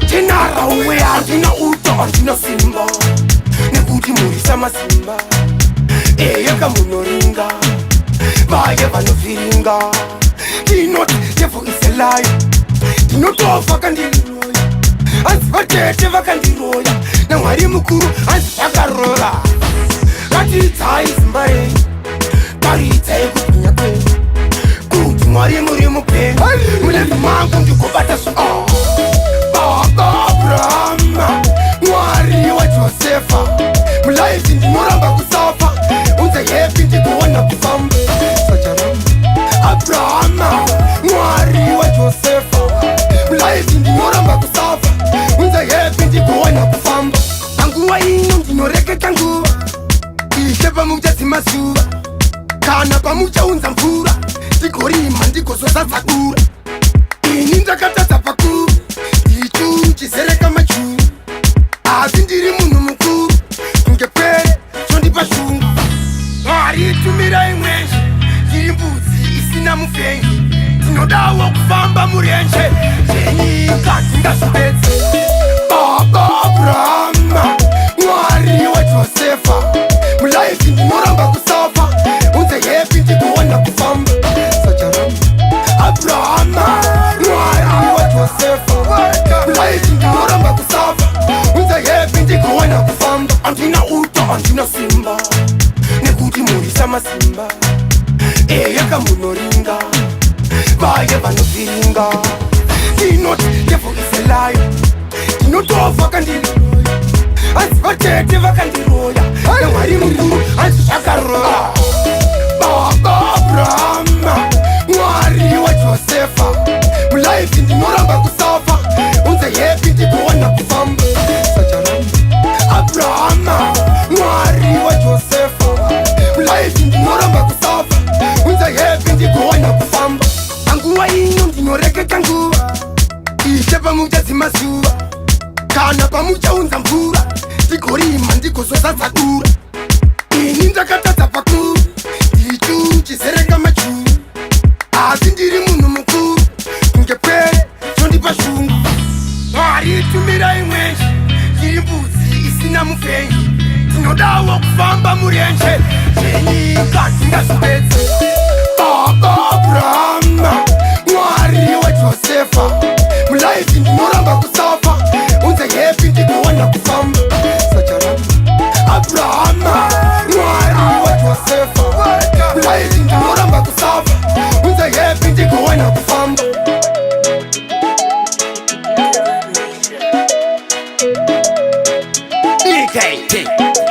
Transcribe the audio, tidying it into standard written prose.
Tinarauwe handina uto, handina simba, nekuti murisa masimba eyeka munoringa vaye vanovhiringa. Ndinoti devil is a liar, ndinotofa kandiroya. Hanzi vatete vakandiroya naMwari mukuru, hanzi zvakarova. Ratidzai simba renyu, taridzai kubwinya kwenyu, kuti Mwari muri mupenyu. Mulevi mangu ndigobata zvo. Baba Abrahama, Mwari waJosefa, mulife ndinoramba kusafa. Unze happy ndikuona kufamba sacharamba. Abrahama, Mwari waJosefa, mulife ndinoramba kusafa. Unze happy ndikuona kufamba. Panguva ino ndinoreketa nguva, Ishe, pamuchadzima zuva kana pamuchaunza mvura, ndigorima ndigozozadza dura. Ini ndakatadza pakuru, ndichu chizereka majuru, asi ndiri munhu mukuru kunge pwere, zvondipa shungu. Mwari, tumirai mwenje, ndiri mbudzi isina mufengi, ndinodawo kufamba murenje. Zvenyika ndingazvipedze. Baba Abrahama, Mwari waJosefa, mulife ndinoramba kusafa. Unze happy ndikuona kufamba sacharamba. Abrahama, Mwari waJosefa, mulife ndinoramba kusafa. Unze happy ndikuona kufamba. Handina uto, handina simba, nekuti murisa masimba eyeka munoringa vaye vanovhiringa. Ndinoti devil is a liar, ndinotofa kandiroya. Hanzi vatete vakandiroya naMwari mukuru, hanzi zvakarova. Baba Abrahama, Mwari waJosefa, mulife ndinoramba kusafa. Unze happy ndikuona kufamba sacharamba. Abrahama, Mwari waJosefa, mulife ndinoramba kusafa. Unze happy ndikuona kufamba. Panguva ino ndinoreketa nguva, Ishe, pamuchadzima zuva kana pamuchaunza mvura, ndigorima ndigozozadza dura. Ini ndakatadza pakuru, ndichu chizereka majuru, asi ndiri munhu mukuru kunge pwere, zvondipa shungu. Mwari, tumirai mwenje, ndiri mbudzi isina mufengi, ndinodawo kufamba murenje. Zvenyika ndingazvipedze. Baba Abrahama, Mwari waJosefa, mulife ndinoramba kusafa. Unze happy ndikuona kufamba sacharamba. Abrahama, Mwari waJosefa, mulife ndinoramba kusafa. Unze happy ndikuona kufamba. DKT.